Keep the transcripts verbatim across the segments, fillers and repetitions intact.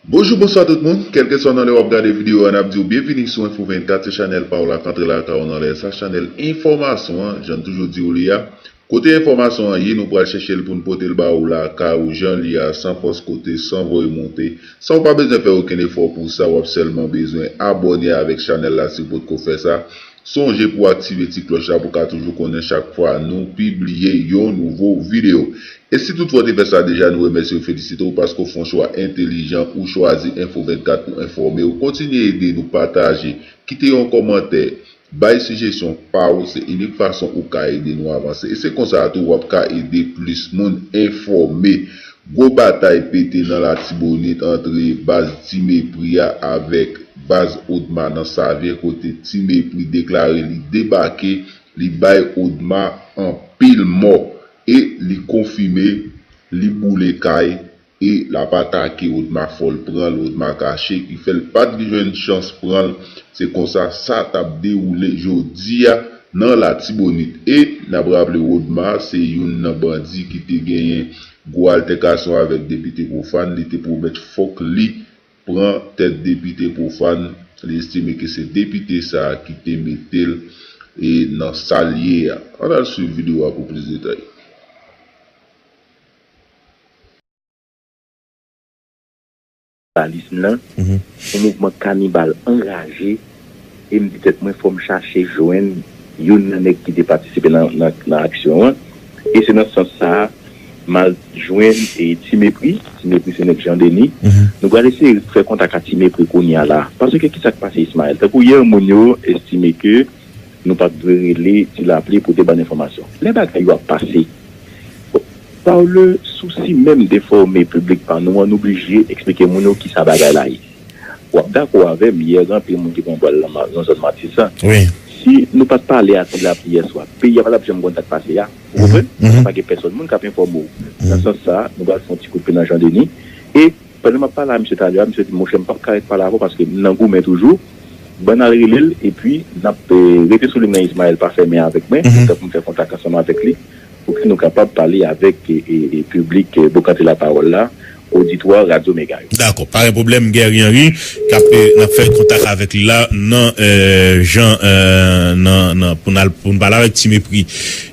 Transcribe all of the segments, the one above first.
Bonjou, bonswa tout moun. Kèlkeswa nan lè w ap gade videyo a, n ap di w byenvini sou Enfo vennkat, se chanèl pa w la k antre lakay w nan lè sa, chanèl enfòmasyon an, jan n toujou di w li a. Kote enfòmasyon an ye, nou pral chèche l pou n pote l ba w lakay ou jan l ye a, san fòs kote, san voye monte, san w pa bezwen fè okenn efò pou sa, w ap sèlman bezwen abòne avèk chanèl la si w potko fè sa. Sonje pou w aktive ti klòch la pou w ka toujou konnen chak fwa nou pibliye yon nouvo videyo. E si toutfwa w te fè sa deja, nou remèsye w, felisite w paske w fè yon chwa entèlijan, ou chwazi Enfo vennkat pou enfòme w. Kontinye ede nou pataje, kite yon kòmantè, bay sijesyon pa w, se inik fason ou ka ede nou avanse. E se konsa tou w ap ka ede plis moun enfòme. Gwo batay pete nan Latibonit antre baz Ti Mepri a avèk baz Odma nan Savyen, kote Ti Mepri deklare li debake, li bay Odma anpil mò e li konfime li boule kay e l ap atake Odma, fò l pran l, Odma kache, ki fè l pa t jwenn chans pran l. Se konsa sa t ap dewoule jodi a nan Latibonit. E n ap raple Odma se youn nan bandi ki te genyen gwo altèkasyon avèk depite Pwofàn. Li te pwomèt fòk li pran tèt depite Pwofàn. Li estime ke se depite sa a ki te mete l e nan sa l ye a. Ann al swiv videyo a pou plis detay. Kanibalism lan, yon mouvman kanibal anraje, e m di tèt mwen fò m chache jwenn youn nan nèg ki te patisipe nan, nan, nan aksyon an. E se nan sans sa a, m al jwenn e Ti Mepri, Ti Mepri se nèg Jan Deni. Nou pral eseye fè kontak ak Ti Mepri kounye a la. Paske ki sa k pase Ismael? Tankou yè moun yo estime ke nou pa t dwe rele Ti Lapli pou te ban n enfòmasyon. Lè bagay yo ap pase, Dans le souci menm de enfòme piblik pa nou an, nou blije eksplike moun yo kisa bagay la ye. W ap dakò avè m, yè gen anpil moun ki pran bwal nan ma- nan zòn Matisan. Si nou pa t pale a Ti Lapli yè swa, peyi a pa t ap janm konn sa k pase a. Ou konprann? Paske pa gen pèsòn moun k ap enfòme w. Nan sans sa a, nou pral fè yon ti kout pye nan Jan Deni. E pandan m ap pale a misye talè a, misye di m, monchè, m p ap ka ret pale avè w paske m nan goumen toujou. Ban n al rele l epi n ap rete sou liy nan. Ismael pa fèmen avèk mwen, m t ap fè kontak ansanm avèk li pou ke nou kapab pale avèk piblik Bokante Lapawòl la, oditwa Radyo Mega yo. Dakò, pa gen pwoblèm. Guerrier Henry k ap, n ap fè kontak avèk li la nan jan, nan, nan, pou n al, pou n pale avèk Ti Mepri.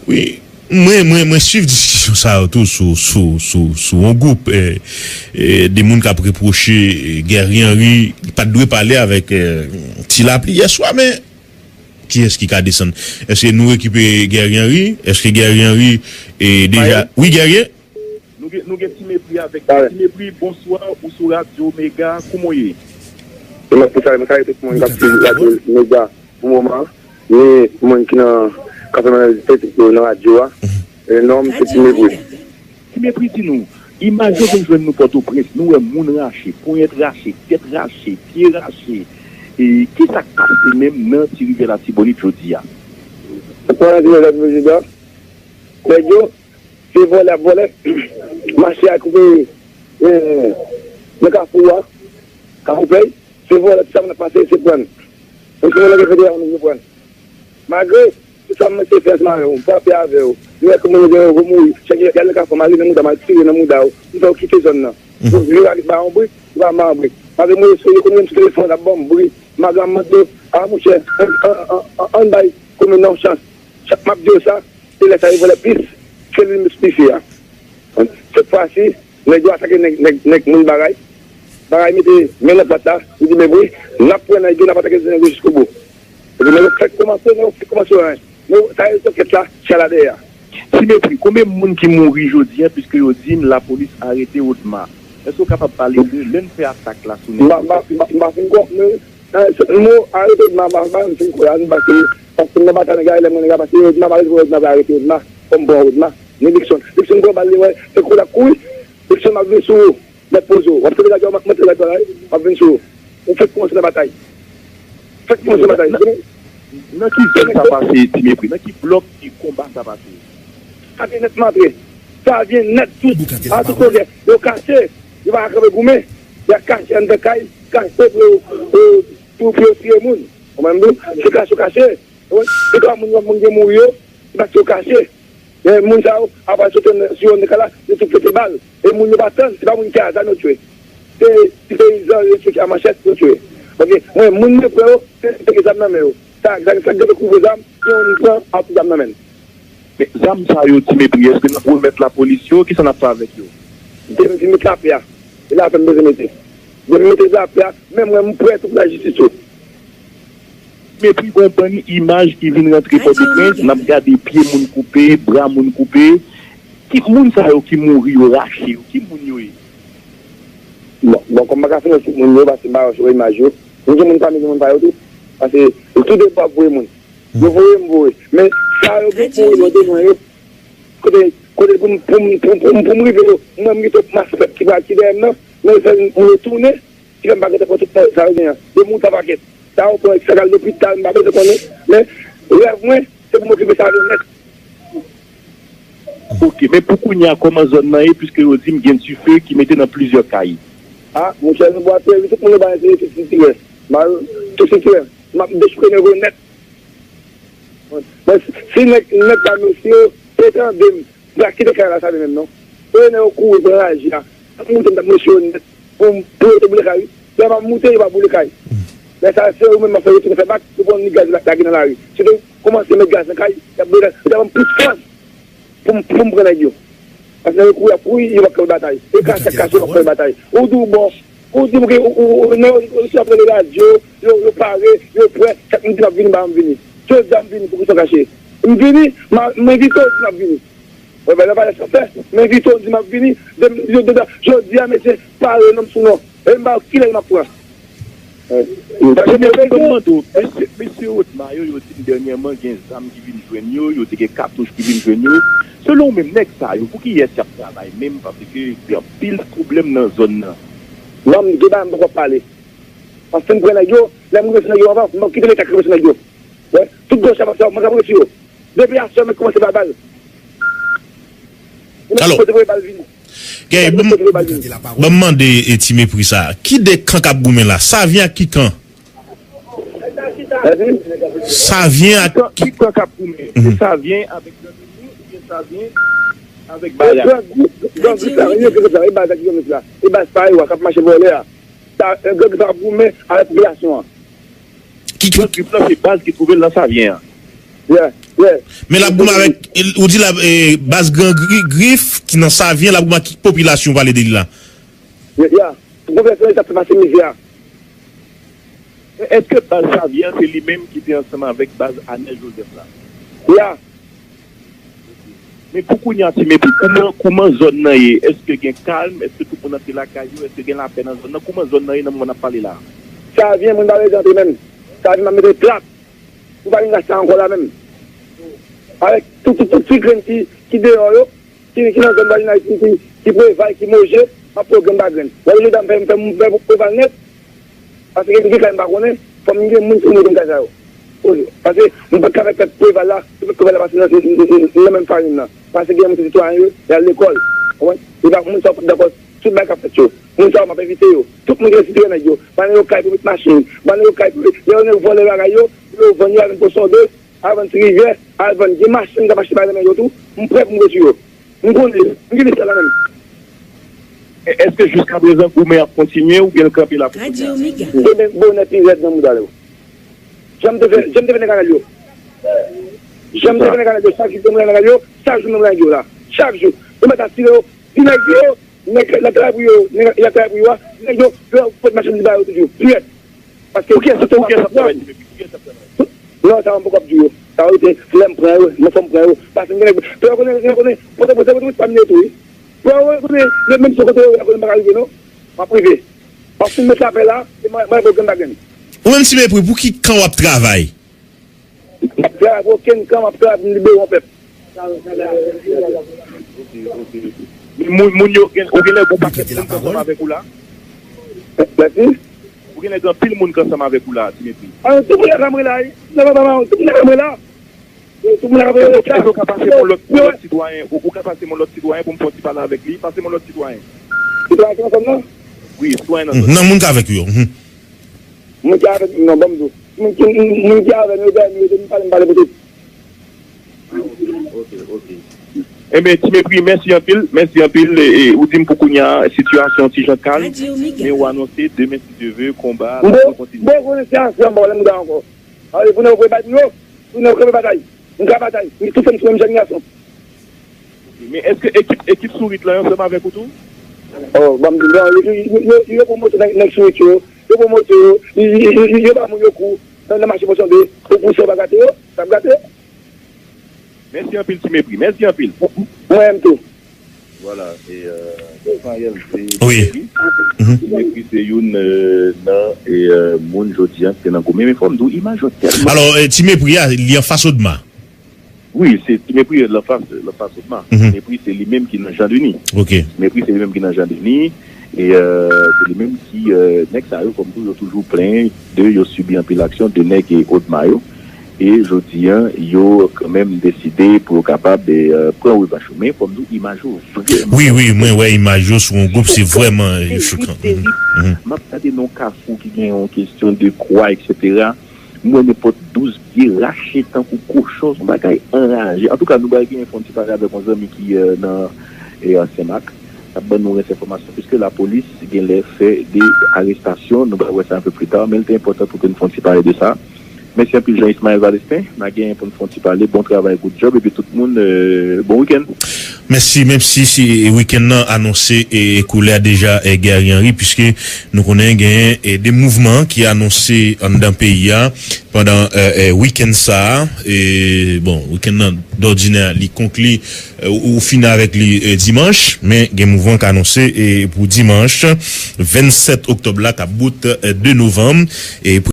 Wi, mwen, mwen, mwen swiv diskisyon sa yo tou sou, sou, sou, sou yon gwoup de moun k ap repwoche Guerrier Henry li pa t dwe pale avèk Ti Lapli yè swa, men kiyès ki ka desann? Èske nou rekipere Guerrier Henry? Èske Guerrier Henry deja, wi, Guerrier? Nou gen, nou gen Ti Mepri avèk nou. Ti Mepri, bonswa, ou sou Radyo Mega, kouman w ye? Ti Mepri, sa, sa, tout moun k ap swiv Radyo Mega pou moman an, ni moun ki nan, k ap fè manèv politik yo nan radyo a. Non m se Ti Mepri. Ti Mepri, di nou, imaj yo vin jwenn nou Pòtoprens, nou wè moun rache, ponyèt rache, tèt rache, pye rache. E kisa k pase menm nan Ti Rivyè Latibonit jodi a? Kòman di mesaj prezidan? Nèg yo, se vòlè ap vòlè, mache a koupe nan kafou a, kafou pèy, se vòlè, tout sa moun ap pase se pran. Menm si moun nan gen federal nou yo pran. Malgre tout sa m eseye fè ansanm avè w, m frape avè w, m wè kòman moun yo gen yo mouri, chak y al nan kafou, m ale nan mouda, m al tire nan mouda w, m fè w kite zòn nan. Yo pa ba yon bri, yo pa ba yon bri. Malgre moun yo sou yo konn menm sou telefòn, ap ban m bri, malgre m mande yo, a monchè, ann bay komin nan yon chans. Chak m ap di yo sa, se lè sa yo vòlè plis ke li mistifye a. Sèt fwa si, nèg yo atake nèg, nèg, nèg moun Baray. Baray mete men nan pòt la, li di men wi, n ap pran nèg yo, n ap atake nèg yo jiskobou. Epi nèg yo fèk kòmanse, nèg yo fèk kòmanse wè, nèg yo, sa yo sou kèt la, chala dèyè a. Ti Mepri, konbyen moun ki mouri jodi a, piske yo di n lapolis arete Odma? Èske w kapab pale de lè n fè atak la sou nèg yo? M pa, m pa, m pa, m pa fin konprann. Mo arete Odma, m pa, m pa fin kwè a, paske, paske m nan batay nan Gari, lè mwen nan Gari, paske Odma, pa rete Odma, pa arete Odma, fò m pran Odma. Ni Dickson. Dickson pran bal li, wè, se kou l ap kouri. Dickson, m ap vin sou ou. Mèt poze w. W ap tande radyo a, m ap monte radyo a, wi. M ap vin sou ou. Ou fèk kòmanse nan batay. Fèk kòmanse nan batay. Nan ki zòn sa pase, Ti Mepri? Nan ki blòk ki konba sa pase? Sa vyen nèt matre. Sa vyen nèt tout. A tout kote. Yo kache. Yo pa ka kanpe goumen. Y ap kache anndan kay. Kache pou yo, pou, pou yo tiye moun. Ou menm tou, se kache yo kache. Ou konprann? Gen twa moun, moun gen mouri yo. Se paske yo kache. Men moun sa yo, apre soti nan, sou yon nekala, yo tou pete bal. E moun yo pa tann, se pa moun ki a zam yo tchwe. se ti peyizan yo tcheke a manchèt pou yo tchwe. Paske mwen, moun mwen pran yo, se tcheke zam nan men yo. Sa, sa, sa k gen kouvri zam, se yon moun pran ap zam nan men l. Men zam sa yo, Ti Mepri, èske n ap remèt lapolis yo? Kisa n ap fè avèk yo? Depi m fin met lapè a, e lapè m bezwen mete. Depi m mete lapè a, menm mwen, m prè tou pou lajistis yo. Ti Mepri, gon bann imaj ki vin rantre Pòtoprens, n ap gade pye moun koupe, bra moun koupe. Ki moun sa yo ki mouri yo rache yo? Ki moun yo ye? Bon, bon, kòm m pa ka fè yon sou moun yo, paske m pa wè sou imaj yo. Men gen moun pa m, gen moun pa yo tou. Paske tou de bò ap voye moun. Yo voye, m voye. Men sa yo gen pou yo de mwen yo. Kote, kote pou m, pou m, pou m, pou m, pou m rive yo. Mwen, m gen twòp mas pèp ki pral ki dèyè m nan. Men yo fè m retounen. Ki fè m pa gentan pran tout sa yo gen an. Yo moute an pakèt. Sa yo pran, sa k al lopital, m pa bezwen konnen. Men, rèv mwen, se pou m okipe sa yo nèt. Ok, men pou kounye a, kòman zòn nan ye, piske yo di m gen dife ki mete nan plizyè kay? A, monchè, nou bwate, wi, tout moun yo ba enteresan, tout sitirè. Tout sitirè. M ap dechouke nèg yo nèt. Mwen, si nèg, nèg pa mesye yo, te tande m, m pa kite kay la sa menm non. Kote nèg yo kouri pran raje a, m ap moute, m t ap mesye yo nèt pou, pou yo te boule kay wi. Lè m ap moute, yo pa boule kay. Lè sa a, se ou menm m ap fè retounen fè bak, yo pran ni gaz la, lage nan lari. Si yo te kòmanse met gaz nan kay, y ap boule kay, yo t ap ban m plis fòs pou m, pou m pran nèg yo. Paske nèg yo kouri, y ap kouri, yo p ap kay batay. E kase ak kase, yo p ap kay batay. Ou di w bon, ou di w ke ou, ou, ou, nèg yo, yo, yo, yo ap rele radyo, yo, yo pare, yo prè, chak moun di m ap vini, ba m vini. Jodi a m vini, poukisa w kache? M vini, m a, m envite w, di m ap vini. Mwen, mwen, mwen pale fransè, m envite w, di m ap vini. Depi, jodi a, mesye, pare non m sou non. E m ba w kilè m ap pran. Paske mwen te mande w, mesye, mesye Odma yo, yo di m dènyèman gen zam ki vin jwenn yo, yo te gen katouch ki vin jwenn yo. Selon w menm, nèg sa yo, pou kiyès y ap travay menm? Paske gen anpil pwoblèm nan zòn nan. Non, m gen bagay m poko pale. Paske m pran nèg yo, lè m rive sou nèg yo anvan, m kite Leta k rive sou nèg yo. Wè, tout gwo chèf ap fè, mwen k ap retire yo. Depi aswè, mwen kòmanse bay bal. Mwen kòmanse voye bal vini. Gay, ban m mande e Ti Mepri sa. Ki de kan k ap goumen la? Savyen ak ki kan? Savyen ak ki kan k ap goumen? Se Savyen avèk Grangri oubyen Savyen avèk Baya? Grangri, Grangri sa, e Grangri sa, e baz ak Grangri la. E baz pa yo a k ap mache vòlè a. Sa, Grangri sa ap goumen avèk popilasyon an. Ki, ki... Grangri lan se baz ki twouve l nan Savyen an. Yeah, yeah. Men l ap goumen avèk, ou di la, e, baz Grangri, Grif ki nan Savyen, l ap goumen ak ki popilasyon w pale de li la? Yeah, yeah. Popilasyon an, li t ap fè pase mizè a. Men èske baz Savyen an se li menm ki te ansanm avèk baz Anèl Jozèf la? Yeah. Men pou kounye a, Ti Mepri, kouman, kouman zòn nan ye? Èske gen kalm? Èske tout moun antre lakay yo? Èske gen lapè nan zòn nan? Kouman zòn nan ye nan moman n ap pale la a? Savyen, moun pa bezwen antre menm. Savyen, m ap mete l plat. Ou pa gen gaz sa ankò la menm. Avèk tout, tout, tout ti grenn ki, ki deyò yo, ki, ki nan zòn vwazinaj, ki, ki, ki Preval, ki Moje, m ap pran grenn pa grenn. Wè, jodi a m fè, m fè, m fè Preval nèt. Paske gen kay m pa konnen, fò m gen moun pou m rete nan kay sa yo. Paske m pa t ka fè pèp Preval la, tout pèp Preval la pase nan, nan, nan, nan menm farin nan. Paske gen moun se sitwayen yo, y al lekòl. Konprann? E pa moun sa yo p ap dakò, tout bagay k ap fèt yo. Moun sa yo m ap envite yo. Tout moun ki nan sitwayen nèg yo. Ba nèg yo kay pou met machin. Ba nèg yo kay pou, lè yo nèg vòlè bagay yo, yo vann yo al vann Pòsonde, al vann Ti Rivyè, al vann. Gen machin k ap achte bagay nan men yo tou. M prè pou m retire yo. M konnen, m gen listwa la menm. E, èske jiskaprezan goumen ap kontinye oubyen l kanpe la pou kounye a? Demen bonè pi rèd nan mouda yo. Jan m te fè, jan m te fè nèg anèl yo. Jan m te fè nèg anèl yo, chak jou m te mwen anèl yo, chak jou m te mwen yo la. Chak jou. Yo mèt atire yo, di nèg yo, nèg, nèg travay pou yo, nèg, nèg travay pou yo a, di nèg yo, yo pot machandiz ba yo toujou. Pi rèd. Paske pou kiyès, pou kiyès ap travay, Ti Mepri? Pou kiyès ap travay? Non, sa yo m poko ap di w yo. Sa yo te, lè m pran yo, non fò m pran yo. Paske m gen nèg, pè yo konnen, yo konnen, pote, pote, pote, pa m ye tou, wi. Pè yo konnen, menm si yo kote yo, yo konnen m pa ka rive, non. M ap rive. M ap fin met lapè la, e mwen, mwen, mwen, grenn pa grenn. Ou menm Ti Mepri, pou ki kan w ap travay? M ap travay pou okenn kan, m ap travay pou m libere yon pèp. Ok, ok. Men moun, moun yo gen, ou genlè gen yon pakèt moun k ansanm avèk ou la? Mèsi. Ou genlè gen anpil moun k ansanm avèk ou la, Ti Mepri. Ah, tout moun la ka mwen la, wi. Tout moun la ka mwen la. Tout moun la ka mwen la. Èske, èske ou ka pase m yon lòt, yon lòt sitwayen? Ou, ou ka pase m yon lòt sitwayen pou m fè yon ti pale avèk li? Pase m yon lòt sitwayen. Sitwayen ki ansanm nan? Wi, sitwayen nan zòn nan. Nan moun k avèk ou yo. Mhm. Moun ki avèk, non, ban m di w. Moun ki, moun ki avè nou, yo dèyè nou, yo di nou pale, m pale pou tout. Ah, ok, ok, ok. Enben, Ti Mepri, mèsi anpil, mèsi anpil. E, e, ou di m pou kounye a, sitiyasyon ti jan kalm, men ou anonse demen, si Dye ve, konba a ap kontinye. Bon, bon, bon, se ansanm, bon, lè m da ankò. Ale, pou nou rebat nou, pou nou rebat batay. M ka batay, m tou fè m sou menm jan gason. Men èske ekip, ekip Sourit lan ansanm avèk ou tou? Oh, ban m di, bon, yo, yo, yo, yo pran moto nèg, nèg Sourit yo, yo pran moto yo, yo, yo, yo, yo ba moun yo kou, nan, nan mache Pòsonde, pou, pou sa pa gate yo, sa ap gate yo. Mèsi anpil, Ti Mepri, mèsi anpil. Mwen menm tou. Vwala, e, euh, Rafael, se Ti Mepri. Ti Mepri se youn, euh, nan, e, euh, moun jodi a ki te nan gou. Men, men fò m di w, imaj yo tèlman. Alò, e, Ti Mepri a, li anfas Odma. Wi, se Ti Mepri, l anfas, l anfas Odma. Ti Mepri, se li menm ki nan Jan Deni. Ti Mepri, se li menm ki nan Jan Deni. E, euh, se li menm ki, euh, nèg sa yo, fò m di w, yo toujou plenyen de yo sibi anpil aksyon de nèg e Odma yo. E jodi a, yo kanmenm deside pou yo kapab, e, euh, pran revanch yo. Men fò m di w, imaj yo vrèman. Wi, wi, mwen wè imaj yo sou yon gwoup, se vrèman, e, chokan. M ap gade nan yon kafou ki gen yon kesyon de kwa, etsetera. M wè nenpòt douz pye rache tankou kochon, se yon bagay anraje. Antouka, nou pral gen fon ti pale avèk yon zanmi ki, euh, nan, e, euh, Senmak. L ap ban nou rès enfòmasyon, piske lapolis genlè fè de arestasyon. Nou pral wè sa un peu plus tard, men l te enpòtan pou ke n fon ti pale de sa. Mèsi anpil, Jean Ismaël Valestin. N a genyen pou n fon ti pale. Bon travay, good job, epi tout moun, euh, bon wikenn. Mèsi, menm si, si wikenn nan anonse e koulè deja e Guerrier Henry, piske nou konnen genyen e de mouvman ki anonse anndan peyi a pandan e, e, wikenn sa a. E, bon, wikenn nan, dòdinè, li konkli, e, ou, ou fini avèk li e, dimanch, men gen mouvman k anonse e, pou dimanch vennsèt oktòb la, k ap bout e, de novanm. E,